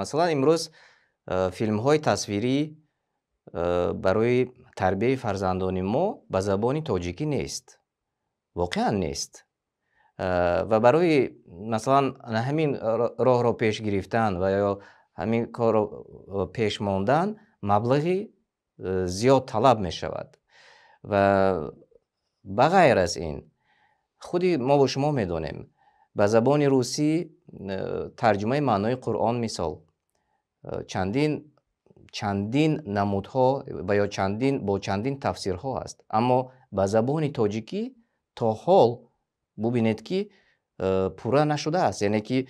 Масалан, имрӯз филмҳои тасвирӣ барои тарбияи фарзандони мо ба забони тоҷикӣ нест, воқеан нест. Ва барои масалан ҳамин роҳро пеш гирифтан ва ё ҳамин корро пеш мондан маблағи зиёд талаб мешавад. Ва ба ғайр аз ин, худи мо ва шумо медонем, ба забони русӣ тарҷумаи маънои Қуръон, мисол, чандин намудҳо ва ё чандин бо чандин тафсирҳо аст, аммо ба забони тоҷикӣ то ҳол бубинед, ки пурра нашудааст, яъне ки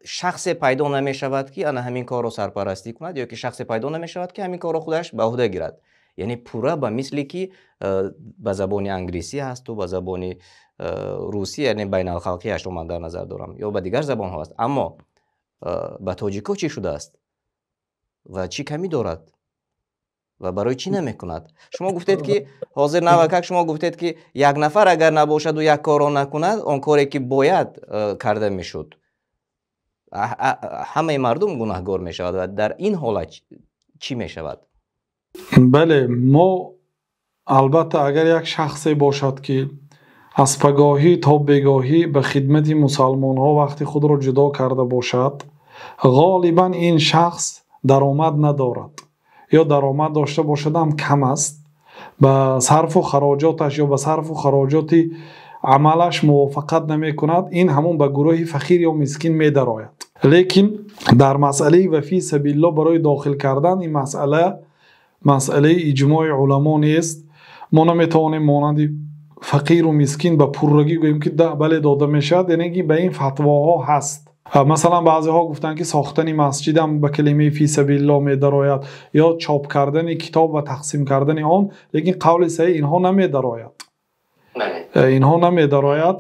шахсе пайдо намешавад, ки ана ҳамин корро сарпарастӣ кунад, ё ки шахсе пайдо намешавад, ки ҳамин корро худаш ба уҳда гирад, яъне пурра, ба мисли ки ба забони англисӣ ҳасту ба забони русӣ, яъне байналхалқиашро ман дар назар дорам, ё ба дигар забонҳо аст. Аммо ба тоҷико чӣ шудааст ва чӣ камӣ дорад ва барои чӣ намекунад? Шумо гуфтед, ки ҳозир навакак шумо гуфтед, ки як нафар агар набошаду як корро накунад, он коре ки бояд карда мешуд, ҳамаи мардум гунаҳгор мешавад. Ва дар ин ҳолат чӣ мешавад? Бале, мо албатта, агар як шахсе бошад, ки аз пагоҳӣ то бегоҳӣ ба хидмати мусалмонҳо вақти худро ҷудо карда бошад, ғолибан ин шахс даромад надорад ё даромад дошта бошад ҳам кам аст, ба сарфу хароҷоташ ё ба сарфу хароҷоти амалаш мувофиқат намекунад, ин ҳамон ба гурӯҳи фақир ё мискин медарояд. Лекин дар масъалаи ва фи сабилиллоҳ барои дохил кардан, ин масъала масъалаи иҷмои уламо нест. Мо наметавонем монанди фақиру мискин ба пуррагӣ гӯем, ки бале, дода мешавад. Яъне ки ба ин фатвоҳо ҳаст. Масалан, баъзеҳо гуфтанд, ки сохтани масҷидам ба калимаи фи сабилиллоҳ медарояд ё чоп кардани китоб ва тақсим кардани он, лекин қавли саҳеҳ, инҳо намедарояд, инҳо намедарояд,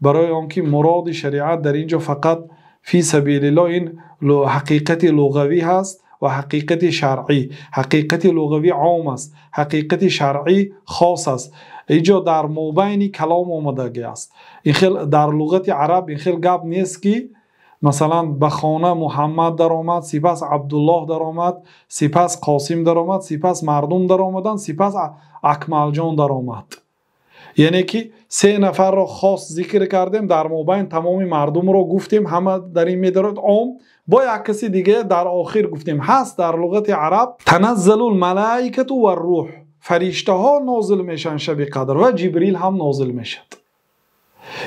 барои он ки муроди шариат дар ин ҷо фақат фи сабилиллоҳ, ин ҳақиқати луғавӣ ҳаст ва ҳақиқати шаръӣ. Ҳақиқати луғавӣ ом аст, ҳақиқати шаръӣ хос аст. Инҷо дар мобайни калом омадагӣ аст. Ин хел дар луғати араб ин хел гап нест, ки масалан ба хона Муҳаммад даромад, сипас Абдуллоҳ даромад, сипас Қосим даромад, сипас мардум даромаданд, сипас Акмалҷон даромад. Яъне ки се нафарро хос зикр кардем, дар мобайн тамоми мардумро гуфтем, ҳама дар ин медарояд ом, бо як каси дига дар охир гуфтем. Ҳаст дар луғати араб: таназзалу лмалаикату варрӯҳ, фариштаҳо нозил мешаванд шаби қадр ва Ҷибрил ҳам нозил мешавад.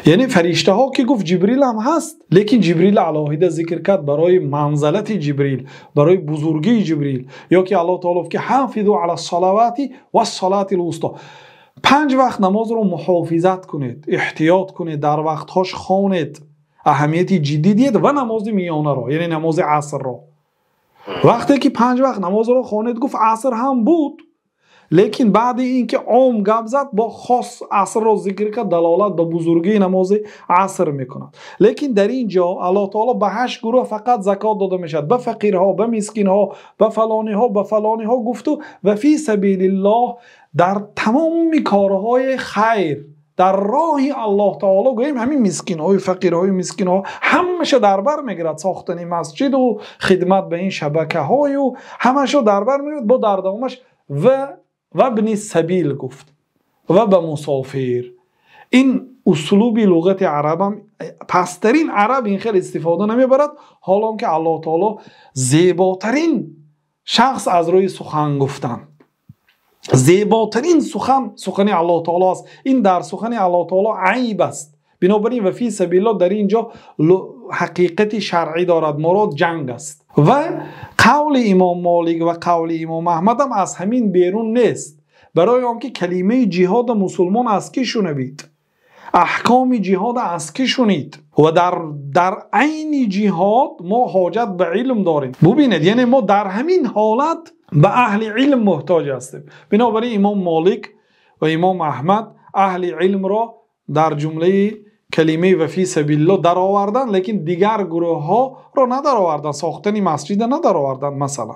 Яъне фариштаҳо ки гуфт, Ҷибрил ҳам ҳаст, лекин Ҷибрил алоҳида зикр кард барои манзалати Ҷибрил, барои бузургии Ҷибрил. Ё ки Аллоҳ таоло ки ҳафизу ала салавати вассалати лвусто, панҷ вақт намозро муҳофизат кунед, эҳтиёт кунед, дар вақтҳош хонед, аҳамияти ҷиддӣ диҳед ва намози миёнаро, яъне намози асрро. Вақте ки панҷ вақт намозро хонед гуфт, аср ҳам буд, лекин баъди ин ки ом гап зад, бо хос асрро зикр кард, далолат ба бузургии намози аср мекунад. Лекин дар ин ҷо Аллоҳ таоло ба ҳашт гурӯҳ фақат закот дода мешавад, ба фақирҳо, ба мискинҳо, ба фалониҳо, ба фалониҳо гуфту ва фи сабилиллоҳ, дар тамоми корҳои хайр дар роҳи Аллоҳ таоло гӯем, ҳамин мискинҳои, фақирҳои, мискинҳо ҳамаша дар бар мегирад, сохтани масҷиду хидмат ба ин шабакаҳою ҳамаашо дар бар мегирад. Бо дар давомаш ва вабни сабил гуфт ва ба мусофир. Ин услуби луғати арабам пасттарин араб ин хел истифода намебарад, ҳолон ки Аллоҳ таоло зеботарин шахс аз рӯи сухан гуфтан, зеботарин сухан сухани Аллоҳ таоло аст. Ин дар сухани Аллоҳ таоло айб аст. Бинобар ин ва фи сабилиллоҳ дар ин ҷо ҳақиқати шаръӣ дорад, мурод ҷанг аст. Ва қавли имом Молик ва қавли имом Аҳмадам аз ҳамин берун нест, барои он ки калимаи ҷиҳода мусулмон аз кӣ шунавид, аҳкоми ҷиҳода аз кӣ шунид? Ва дар айни ҷиҳод мо ҳоҷат ба илм дорем. Бубинед, яъне мо дар ҳамин ҳолат ба аҳли илм муҳтоҷ ҳастем. Бинобар ин имом Молик ва имом Аҳмад аҳли илмро дар ҷумлаи калимаи ва фи сабилиллоҳ дароварданд, лекин дигар гурӯҳҳоро надароварданд, сохтани масҷида надароварданд, масалан.